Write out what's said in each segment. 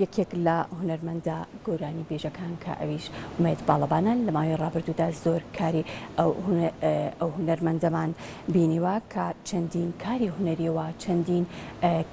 یەکێک لە هونەرمەندە گۆرانی بێژەکان کە ئەویش ئومێد باڵەبانە لە ماوەی ڕابردوودا زۆر کاری ئەو هونەرمەندەمان بینیوە کە چەندین کاری هونەریەوە چەندین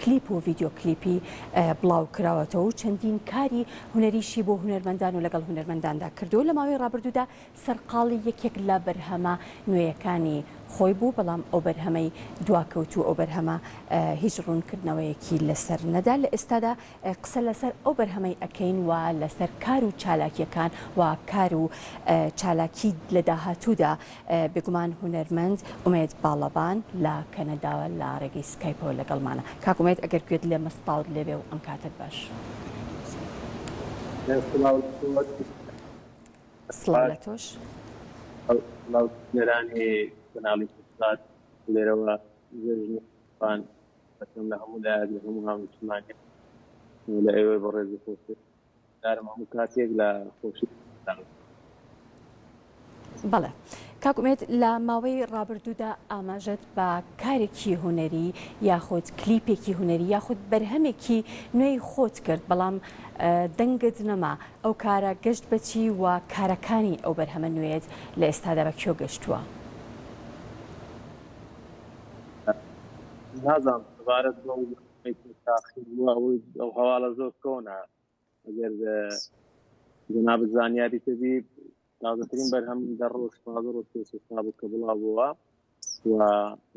کلیپ و ڤیدیۆ کلیپی بڵاو کراوەتەوە و چەندین کاری هونەریشی بۆ هونەرمەندان و لەگەڵ هونەرمەنداندا کردووە لە ماوەی ڕابردوودا سەرقاڵی یەکێک لە بەرهەمە نوێیەکانی خۆی بوو، بەڵام ئەو بەرهەمەی دواکەوت و ئەو بەرهەمە هیچ ڕوونکردنەوەیەکی لەسەر نەدا. لە ئێستادا قسە لەسەر ئەو بەرهەمەی ئەکەین و لەسەر کار و چالاکییەکان و کار و چالاکی لە داهاتوودا بێگومان هونەرمەند ئومێد باڵەبان لە کەنەداوە لە ڕێگەی سکایپەوە لەگەڵمانە. کاک ئومێد ئەگەر گوێت لێمە سڵاوت لێبێ و ئەم کاتەت باش. سڵاو لە تۆ. سڵاو لە تۆش. سڵاو بینەرانی کەناڵی کوردسات لێرەوە جەژنی قوربان دەکەم لە هەموو لایەک لە هەموو هاونیشتمانیان لە ئێوەی بەڕێز و خۆشەویست دارم هەموو کاتێک لە خۆشی بەڵێ کاک ئومێد لە ماوەی ڕابردوودا ئاماژەت بە کارێکی هونەری یاخود کلیپێکی هونەری یاخود بەرهەمێکی نوێی خۆت کرد بەڵام دەنگت نەما ئەو کارە گەشت بە چی و کارەکانی ئەو بەرهەمە نوێیەت لە ئێستادا بە کوێ گەشتووە؟ نازانم سەبارەت بەو بەرهەمەی کە تاخیر بووە ئەوەی ئەو هەواڵە زۆر کۆنە ئەگەر جەنابت زانیاریت هەبی تازەترین بەرهەم دە ڕۆژ 15 ڕۆژ پێش ئێستا بوو کە بڵاو بووە و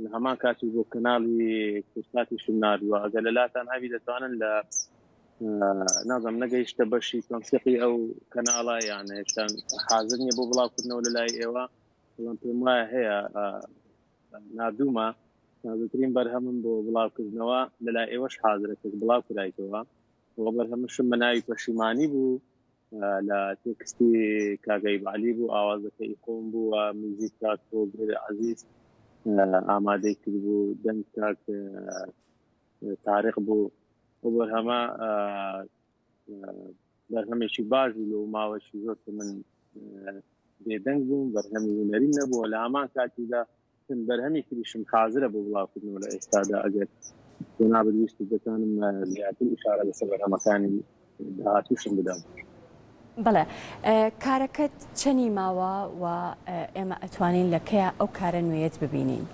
لە هەمان کاتیش بۆ کەناڵی کوردساتیشم ناردووە ئەگەر لە لاتان هەبی دەتوانن لە نازم نەگەیشتە بەشی تەنسیقی ئەو کەناڵە یان هێشتا حاضر نییە بۆ بڵاوکردنەوە لە لای ئێوە بەڵام پێم وایە هەیە ناردوومە تازەترین بەرهەمم بۆ بڵاوکردنەوە لە لای ئێوەش حاضرە کە بڵاو کرایتەوە ئەو بەرهەمشم بە ناوی پەشیمانی بوو لە تێکستی کاک ئەیوب عەلی بوو، ئاوازەکە ئی خۆم بوو و میوزیک کاک هۆگر عەزیز ئامادەی کردبوو، دەنگ کاک تاریق بوو. ئەو بەرهەمە بەرهەمێکی باش بوو لەو ماوەیەکی زۆر کە من بێدەنگ بووم، بەرهەمی هونەریم نەبووە، لە هەمان کاتیدا چەند بەرهەمی تریشم حازرە بۆ بڵاوکردنەوە لە ئێستادا ئەگەر جەنابت ویستت دەتوانم زیاتر ئیشارە لەسەر بەرهەمەکانی داهاتووشم بدەم. بەڵێ کارەکەت چەنی ماوە و ئێمە ئەتوانین لە کەیا ئەو کارە نوێیەت ببینین؟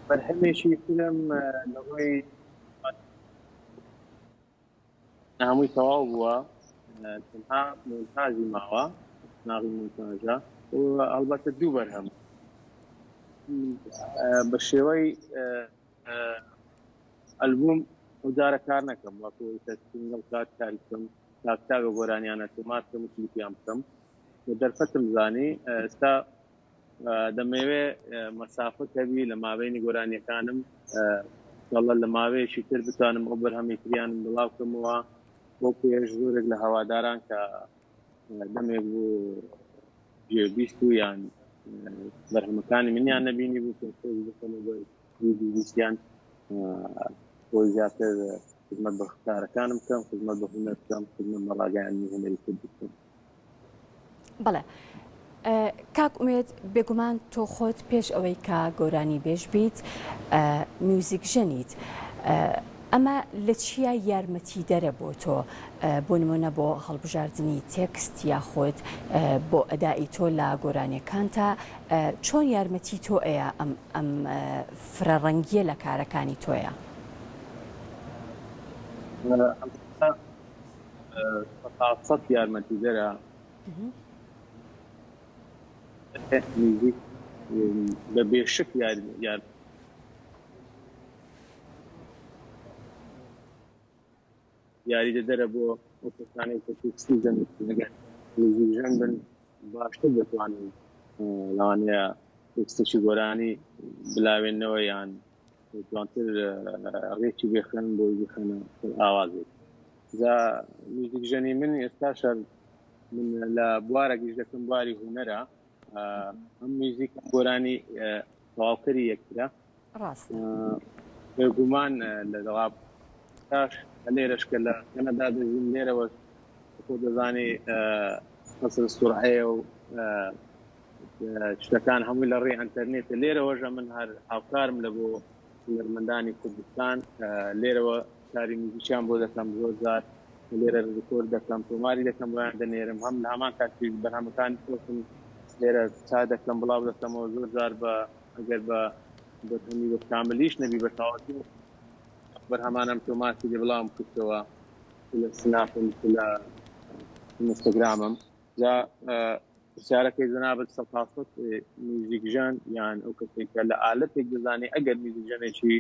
بەرهەمێکی ترم لە ڕووی هەمووی تەواو بووە تەنها مۆنتاژی ماوە قۆناغی مۆنتاژە و هەڵبەتە دوو بەرهەم بە شێوەی ئەلبوم ئەو جارە کار نەکەم وەکو کە single کات کاری بکەم تاک تاکە گۆرانیانە تۆمار بکەم و کلیپیان بکەم بە دەرفەتم زانی ئێستا دەمەوێ مەسافە کەبی لە مابینی گۆرانیەکانم ئینشاڵڵا لە ماوەیەکی تر بتوانم ئەو بەرهەمی تریانم بڵاو کەمەوە بۆ پێش زۆرێک لە هەواداران کە دەمێک بوو گوێبیست و یان بەرهەمەکانی منیان نەبینی بوو پێشکەش بکەم و بیستیان بۆی زیاتر خزمەت بە کارەکانم بکەم خزمەت بە هونەر بکەم خزمەت بە ڕاگەیاندنی هونەری کوردی بکەم. بەڵێ کاک ئومێد بێگومان تۆ خۆت پێش ئەوەی کە گۆرانی بێژ بیت میوزیک ژەنیت ئەمە لە چیا یارمەتی دەرە بۆ تۆ بۆ نمونە بۆ هەڵبژاردنی تێکست یاخود بۆ ئەدائی تۆ لە گۆرانیەکانتا چۆن یارمەتی تۆ ئەیە ئەم ئەم فرە ڕەنگیە لە کارەکانی تۆیە؟ سەد یارمەتیدەرە میوزیک بە بێشک یار یار یاریدەدەرە بۆ ئەو کەسانەی کە تێکستی دەنووسن ئەگەر میوزیکژەن بن باشتر دەتوانن لەوانەیە تێکستێکی گۆرانی بلاوێنەوە یان جوانتر ڕێکی بێخەن بۆی بخەنە سەر ئاوازێک جا میوزیکژەنی من ئێستا شەر من لە بوارە گیش دەکەم بواری هونەرە ئەم میوزیک گۆرانی تەواوکەری یەکترە ڕاستە. بێگومان لە دەڵاب تاش لێرەش کە لە کەنەدا دەژیم لێرەوە خۆ دەزانی قەسر سورعەیە و شتەکان هەمووی لە ڕێی ئەتەرنێتە لێرەوەژە من هەر هاوکارم لە بۆ هونەرمەندانی کوردستان لێرەوە. کاری میوزیکیان بۆ دەکەم زۆر جار لێرە ڕیکۆرد دەکەم تۆماری دەکەم بۆیان دەنێرم هەم لە هەمان کاتیش بەرهەمەکانی خۆشم لێرە چا دەکەم بڵاو دەکەمەوە زۆر جار بە ئەگەر بە بەرهەمی وەک کاملیش نەبی بە تەواوەتی بەرهەمانەم تۆمار کردی بڵاوم کردەوە لە سناپم لە ئینستاگرامم جا پرسیارەکەی جەنابت سەتاسەد میوزیکژەن یان ئەو کەسێک کە لە ئالەتێک دەزانێ ئەگەر میوزیکژەنێکی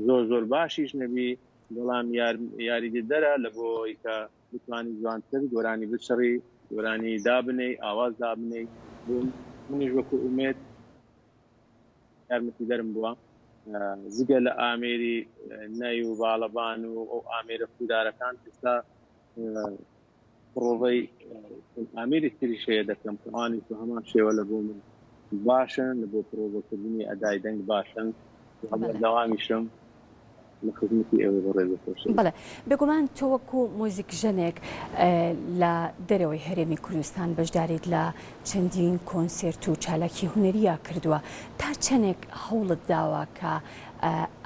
زۆر زۆر باشیش نەبی بەڵام یاریدەدەرە لە بۆی کە بتوانی جوانتر گۆرانی بچڕی گۆرانی دابنێی ئاواز دابنێی بۆ منیش وەکو ئومێد یارمەتیدەرم بووە جگە لە ئامێری نەی و باڵەبان و ئەو ئامێرە پودارەکان ئێستا پڕۆڤەی ئامێری تریش هەیە دەکەم کە ئەوانیش بە هەمان شێوە لە بۆ من باشن لە بۆ پڕۆڤەکردنی ئەدای دەنگ باشن بەردەوامیشم لە خزمەتی ئێوەی بەڕێز و خۆشەویست. بەڵێ بێگومان تۆ وەکو مۆزیکژەنێک لە دەرەوەی هەرێمی کوردستان بەشداریت لە چەندین کۆنسێرت و چالاکی هونەرییا کردووە تا چەندێک هەوڵت داوە کە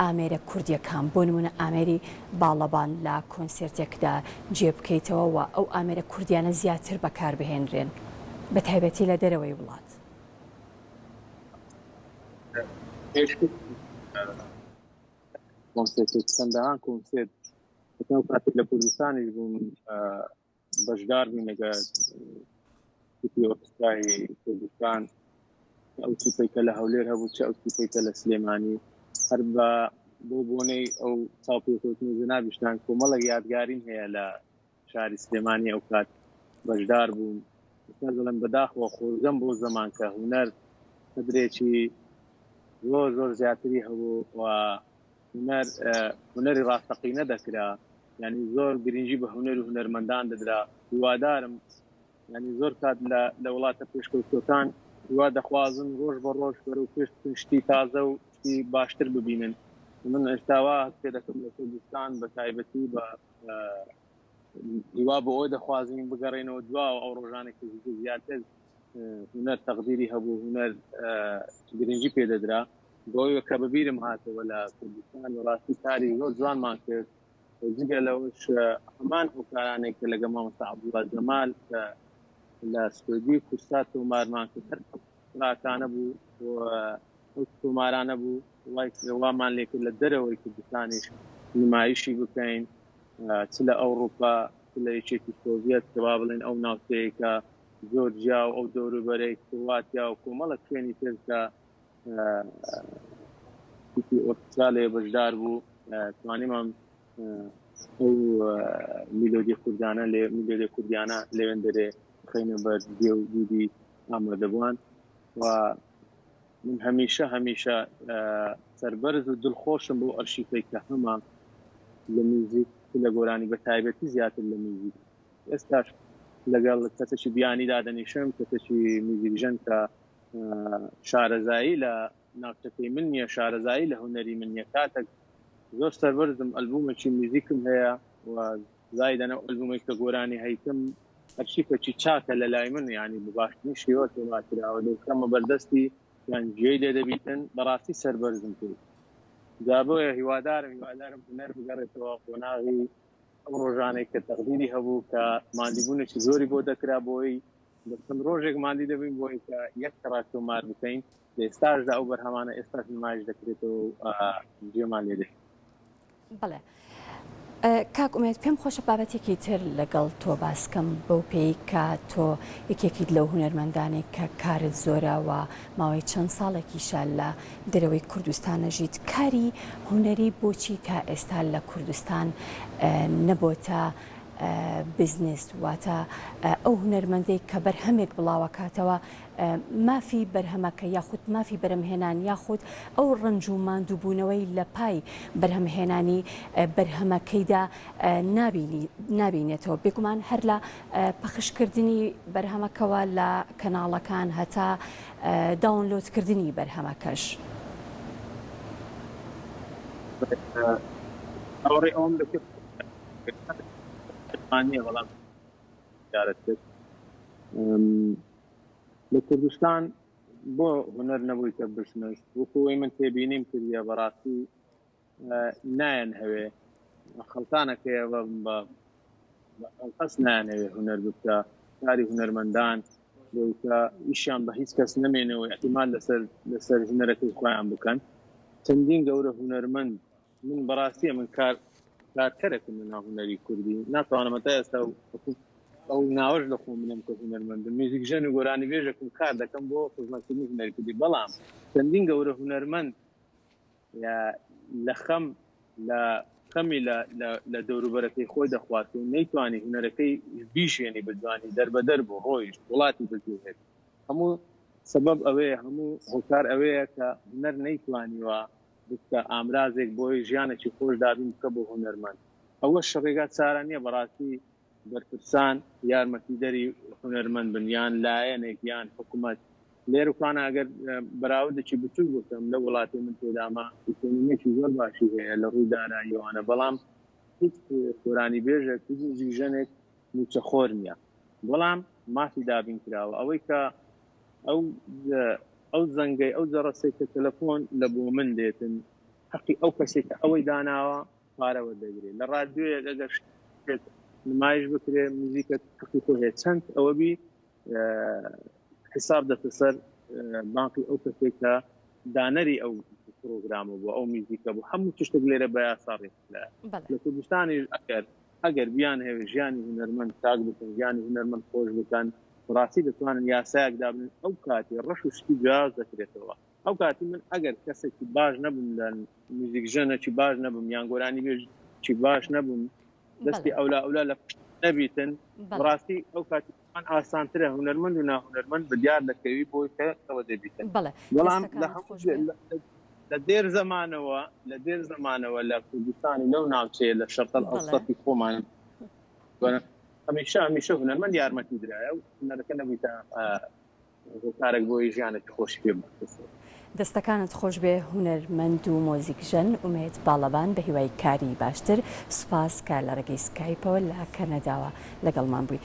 ئامێرە کوردیەکان بۆ نمونە ئامێری باڵەبان لە کۆنسێرتێکدا جێ بکەیتەوە و ئەو ئامێرە کوردیانە زیاتر بەکار بهێنرێن بە تایبەتی لە دەرەوەی وڵات؟ کۆنسێرتێک چەندەها کۆنسێرت هەتا ئەو کاتێک لە کوردستانیش بووم بەشدار بووین لەگە تیپی ئۆرکسترای کوردستان ئەو تیپەی کە لە هەولێر هەبوو چ ئەو تیپەی کە لە سلێمانی هەر بە بۆ بۆنەی ئەو چاوپێکەوتنی جەنابیشتان کۆمەڵێک یادگاریم هەیە لە شاری سلێمانی ئەو کات بەشدار بووم ئێستا دەڵێم بەداخەوە خۆزگەم بۆ زەمان کە هونەر قدرێکی زۆر زۆر زیاتری هەبوو و هونەر هونەری ڕاستەقینە دەکرا یعنی زۆر گرنگی بە هونەر و هونەرمەندان دەدرا هیوادارم یعنی زۆر کات لە لە وڵاتە پێشکەوتوەکان هیوا دەخوازن ڕۆژ بە ڕۆژ بەرەو پێش بچن شتی تازە و شتی باشتر ببینن من ئێستا وا هەست پێ دەکەم لە کوردستان بە تایبەتی بە هیوا بۆ ئەوە دەخوازین بگەڕێنەوە دواوە ئەو ڕۆژانە کە زیاتر هونەر تەقدیری هەبوو هونەر گرنگی پێدەدرا بۆیە کە بەبیرم هاتەوە لە کوردستان ڕاستی کاری زۆر جوانمان کرد جگە لەوەش هەمان ئەو کارانێک کە لەگە مامۆستا عەبدوڵا جەمال کە لە ستۆدیۆی کورسات تۆمارمان کرد هەر ئەو بوو ئەو تۆمارانە بوو وای وامان لێکرد لە دەرەوەی کوردستانیش نمایشی بکەین چ لە ئەوروپا چ لە یەکێتی سۆڤیەت کە با بڵێن ئەو ناوچەیە کە جۆرجیا و ئەو دەوروبەرەی کرواتیا و کۆمەڵە شوێنی تر کە تیپی ئۆرکسترا لێ بەشدار بوو توانیمان ئەو میلۆدی کوردانە لێ میلۆدی کوردیانە لەوێن دەرێ بخەینە بەر گوێ و دیدی ئامادەبووان و من هەمیشە هەمیشە سەربەرز و دڵخۆشم بۆ ئەرشیفەی کە هەمە لە میوزیک لە گۆرانی بە تایبەتی زیاتر لە میوزیک ئێستاش لەگەڵ کەسێکی بیانی دادەنیشم کەسێکی میوزیکژەن کە شارەزایی لە ناوچەکەی من نییە شارەزایی لە هونەری من نییە کاتێک زۆر سەربەرزم ئەلبومێکی میوزیکم هەیە و زایدەن ئەو ئەلبومەی کە گۆرانی هەیتم ئەرشیفێکی چاکە لە لای من یعنی بە باشترین شێوە تۆمار کراوە دەیخەمە بەردەستی یان گوێی لێ دەبیتن بەڕاستی سەربەرزم پێی جا بۆیە هیوادارم هیوادارم هونەر بگەڕێتەوە قۆناغی ئەو ڕۆژانەی کە تەقدیری هەبوو کە ماندیبوونێکی زۆری بۆ دەکرا بۆی بە چەند ڕۆژێک ماندی دەبین بۆی کە یەک تەڕاک تۆمار بکەین لە ئێستاشدا ئەو بەرهەمانە ئێستاش نمایش دەکرێتەوە و گوێمان لێ دەبێت. بەڵێ کاک ئومێد پێم خۆشە بابەتێکی تر لەگەڵ تۆ باس کەم بەو پێی کە تۆ یەکێکیت لەو هونەرمەندانەی کە کارت زۆرە و ماوەی چەند ساڵێکیشە لە دەرەوەی کوردستان ئەژیت کاری هونەری بۆچی تا ئێستا لە کوردستان نەبۆتە بزنس واتە ئەو هونەرمەندەی کە بەرهەمێک بڵاوەکاتەوە مافی بەرهەمەکە یاخود مافی بەرهەمهێنان یاخود ئەو ڕەنج و ماندووبوونەوەی لە پای بەرهەمهێنانی بەرهەمەکەیدا نابینی نابینێتەوە بێگومان هەر لە پەخشکردنی بەرهەمەکەوە لە کەناڵەکان هەتا داونلۆدکردنی بەرهەمەکەش. چاوەڕێی ئەوەم دەکرد نییە بەڵام کرد لە کوردستان بۆ هونەر نەبوویتە بزنس وەکو ئەوەی من تێبینیم کردیە بەڕاستی نایەن هەوێ. خەڵتانەکەیە بە ئەنقەست نایانەوێ هونەر بکە کاری هونەرمەندان بۆی کە ئیشیان بە هیچ کەس نەمێنەوە احتیمال لەسەر لەسەر هونەرەکەی خۆیان بکەن چەندین گەورە هونەرمەند من بەڕاستیە من کار کارکەرێکم لە ناو هونەری کوردی ناتوانم تا ئێستا ئەو ناوەش لە خۆم بنێم کە هونەرمەندم میوزیکژەن و گۆرانی بێژێکم کار دەکەم بۆ خزمەتکردنی هونەری کوردی بەڵام چەندین گەورە هونەرمەند لە خەم لە خەمی لە دەوروبەرەکەی خۆی دەخوات و نەیتوانی هونەرەکەی بیژێنی بەجوانی دەربەدەر بوو ڕۆیشت وڵاتی بەجێهێشت هەموو سەبەب ئەوەیە هەموو هۆکار ئەوەیە کە هونەر نەیتوانیوە بکە ئامرازێک بۆی ژیانێکی خۆش دابین بکە بۆ هونەرمەند ئەوەش ڕێگا چارە نییە بەڕاستی بەرپرسان یارمەتیدەری هونەرمەند بن یان لایەنێک یان حکومەت لێرەکانە ئەگەر بەراوردێکی بچوک بکەم لە وڵاتی من تێدامە ئیکۆنۆمیەکی زۆر باشی هەیە لە ڕووی داراییەوانە بەڵام هیچ گۆرانی بێژێک هیچ موزیکژەنێک مووچەخۆر نییە بەڵام مافی دابین کراوە ئەوەی کە ئەو ئەو زەنگەی ئەو جەڕەسەی کە تەلەفۆن لە بۆ من دێتن حەقی ئەو کەسێک کە ئەوەی داناوە پارە وەردەگرێت لە ڕادیۆیەک ئەگەر شتێک نمایش بکرێ موزیکە حەقی خۆی هەیە چەند ئەوە بی حساب دەتە سەر بانقی ئەو کەسێک کە دانەری ئەو پرۆگرامە بوو ئەو میوزیکە بوو هەموو تشتێک لێرە بە یاسا ڕێکخرایە لە کوردستانیش ئەگەر ئەگەر بیان هەوێ ژیانی هونەرمەند چاک بکەن ژیانی هونەرمەند خۆش بکەن ڕاستی دەتوانن یاسایەک دابنن ئەو کاتی ڕەش و سپی جیاواز دەکرێتەوە ئەو کاتی من ئەگەر کەسێکی باش نەبووم لە میوزیکژەنێکی باش نەبووم یان گۆرانی بێژی باش نەبووم دەستی ئەولا ئەولا لە پشت نەبیتن بەڕاستی ئەو کاتی من ئاسانترە هونەرمەند و ناهونەرمەند بە دیار دەکەوی بۆی کە ئەوە دەبیتن بەڵام لە هەموو لە دێر زەمانەوە لە دێر زەمانەوە لە کوردستان و لەو ناوچەیە لە شەرقەل ئەوسەتی خۆمان هەمیشە هەمیشە هونەرمەند یارمەتی درایە و هونەرەکە نەبوویتە هۆکارێک بۆی ژیانێکی خۆشی پێ ببەخشێت. دەستەکانت خۆشبێ هونەرمەند و مۆزیکژەن ئومێد باڵەبان بەهیوای کاری باشتر سوپاس کە لە ڕێگەی سکایپەوە لە کەنەداوە لەگەڵمان بووی.